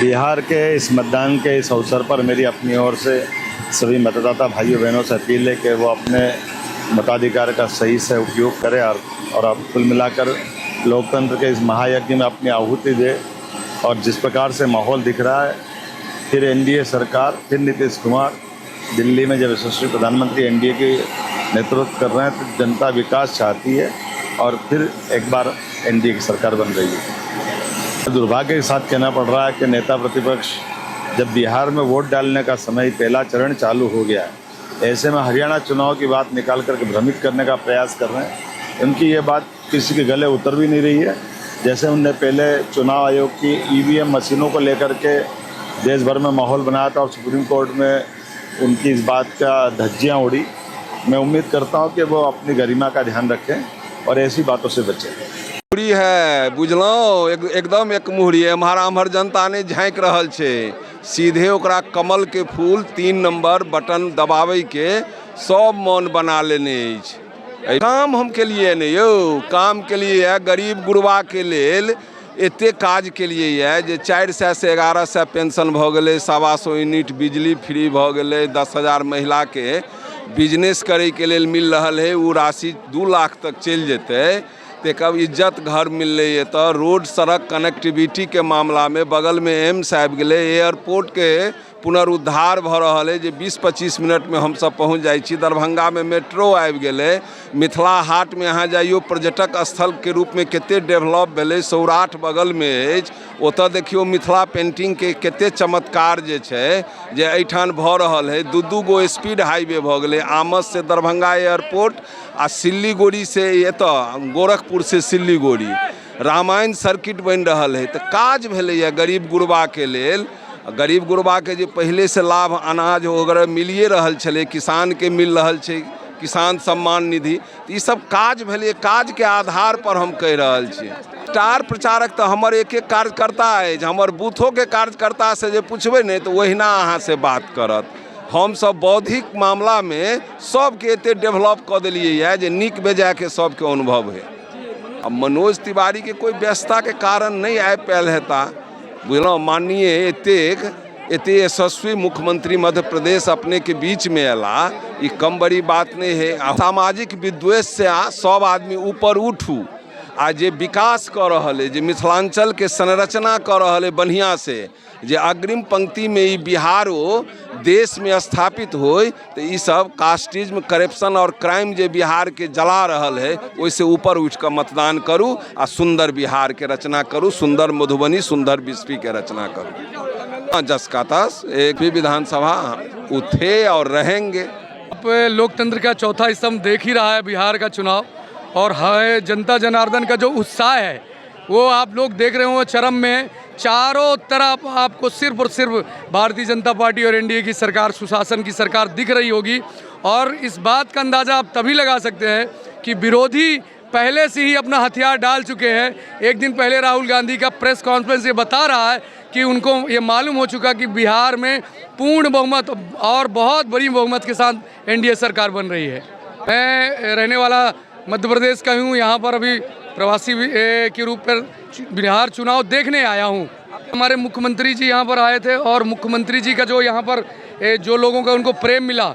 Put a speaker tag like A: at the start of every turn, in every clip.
A: बिहार के इस मतदान के इस अवसर पर मेरी अपनी ओर से सभी मतदाता भाइयों बहनों से अपील है कि वो अपने मताधिकार का सही से उपयोग करें और अब कुल मिलाकर लोकतंत्र के इस महायज्ञ में अपनी आहुति दे। और जिस प्रकार से माहौल दिख रहा है, फिर एनडीए सरकार, फिर नीतीश कुमार दिल्ली में जब यशस्वी प्रधानमंत्री एनडीए के नेतृत्व कर रहे हैं, तो जनता विकास चाहती है और फिर एक बार एनडीए की सरकार बन रही है। दुर्भाग्य के साथ कहना पड़ रहा है कि नेता प्रतिपक्ष जब बिहार में वोट डालने का समय, पहला चरण चालू हो गया है, ऐसे में हरियाणा चुनाव की बात निकाल करके भ्रमित करने का प्रयास कर रहे हैं। उनकी ये बात किसी के गले उतर भी नहीं रही है। जैसे उनने पहले चुनाव आयोग की ईवीएम मशीनों को लेकर के देश भर में माहौल बनाया था और सुप्रीम कोर्ट में उनकी इस बात का धज्जियाँ उड़ी। मैं उम्मीद करता हूँ कि वो अपनी गरिमा का ध्यान रखें और ऐसी बातों से बचें।
B: मुहरी है, बुझलहुँ? एकदम एक मुहरी। एम्हर आम्हर जनता नहि झाँकि रहल छै। सीधे ओकरा कमलके फूल 3 नंबर बटन दबाबैके सब मन बना लेने अछि। एहि काम हम केलिए नहि यौ, काम केलिए यऽ गरीब गुरबाके लेल। एतेक काज केलिए यऽ जे 400सँ 1100 पेंशन भऽ गेलै, 125 यूनिट बिजली फ्री भऽ गेलै, 10,000 महिलाके बिजनेस करैके लेल मिल रहल है, ओ राशि 2 लाख तक चलि जेतै। तकर इज्जत घर मिललै। एतऽ रोड सड़क कनेक्टिविटीके मामलामे बगलमे एम्स आबि गेलै, एयरपोर्टके पुनरुद्धार भऽ रहल अइ जे 20-25 मिनटमे हमसभ पहुँच जाइ छी। दरभंगामे मेट्रो आबि गेलै। मिथिला हाटमे अहाँ जइयौ, पर्यटक स्थलके रूपमे कतेक डेवलप भेलै। सौराठ बगलमे अछि, ओतऽ देखियौ मिथिला पेन्टिंगके कतेक चमत्कार जे छै जे एहिठाम भऽ रहल है। दू दू गो स्पीड हाईवे भऽ गेलै, आमससँ दरभंगा एयरपोर्ट आ सिल्लीगुड़ीसँ एतऽ गोरखपुरसँ सिल्लीगुड़ी। रामायण सर्किट बनि रहल है। तऽ काज भेलैए गरीब गुरबाके लेल। गरीब गुरबाके जे पहिलेसँ लाभ अनाज वगैरह मिलिए रहल छलै, किसानके मिल रहल छै किसान सम्मान निधि, तऽ ईसब काज भेलै। काजके आधार पर हम कहि रहल छी। स्टार प्रचारक तऽ हमर एक एक कार्यकर्ता अछि। हमर बूथोके कार्यकर्तासँ जे पुछबै ने, तऽ ओहिना अहाँसँ बात करत। हमसब बौद्धिक मामलामे सबके एते डेवलप कऽ देलियै यऽ जे नीक बेजायके सबके अनुभव हइ। आ मनोज तिवारीके कोइ व्यस्तताके कारण नहि आबि पायल हेता, बुझलहुँ? माननीय एतेक एते यशस्वी मुख्यमंत्री मध्य प्रदेश अपनेके बीचमे अयला, ई कम बड़ी बात नहि है। आ सामाजिक विद्वेषसँ आ सब आदमी ऊपर उठू आ जे विकास कऽ रहल अइ, जे मिथिलाञ्चलके संरचना कऽ रहल अइ बढ़िआँसँ, जे अग्रिम पंक्तिमे ई बिहारो देशमे स्थापित होइ, तऽ ईसब कास्टिज्म, करप्शन आओर क्राइम जे बिहारके जला रहल है, ओहिसँ ऊपर उठि कऽ मतदान करू आ सुन्दर बिहारके रचना करू, सुन्दर मधुबनी, सुन्दर बिस्फीके रचना करू। जस का तस एक भी विधानसभा वो थे और रहेंगे।
C: आप लोकतंत्र का चौथा स्तंभ देख ही रहा है बिहार का चुनाव और है जनता जनार्दन का जो उत्साह है, वो आप लोग देख रहे हो चरम में। चारों तरफ आपको सिर्फ और सिर्फ भारतीय जनता पार्टी और एनडीए की सरकार, सुशासन की सरकार दिख रही होगी। और इस बात का अंदाज़ा आप तभी लगा सकते हैं कि विरोधी पहले से ही अपना हथियार डाल चुके हैं। एक दिन पहले राहुल गांधी का प्रेस कॉन्फ्रेंस ये बता रहा है कि उनको ये मालूम हो चुका कि बिहार में पूर्ण बहुमत और बहुत बड़ी बहुमत के साथ एनडीए सरकार बन रही है। मैं रहने वाला मध्य प्रदेश का हूँ। यहाँ पर अभी प्रवासी के रूप पर बिहार चुनाव देखने आया हूँ। हमारे मुख्यमंत्री जी यहाँ पर आए थे और मुख्यमंत्री जी का जो यहाँ पर जो लोगों का उनको प्रेम मिला,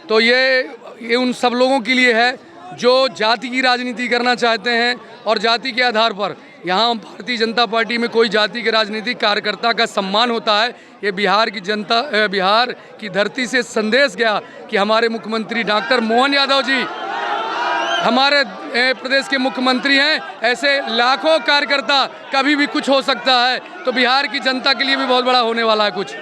C: तो ये उन सब लोगों के लिए है जो जाति की राजनीति करना चाहते हैं और जाति के आधार पर। यहाँ भारतीय जनता पार्टी में कोई जाति के राजनीतिक कार्यकर्ता का सम्मान होता है। ये बिहार की जनता, बिहार की धरती से संदेश गया कि हमारे मुख्यमंत्री डॉक्टर मोहन यादव जी हमारे प्रदेश के मुख्यमंत्री हैं। ऐसे लाखों कार्यकर्ता, कभी भी कुछ हो सकता है, तो बिहार की जनता के लिए भी बहुत बड़ा होने वाला है कुछ।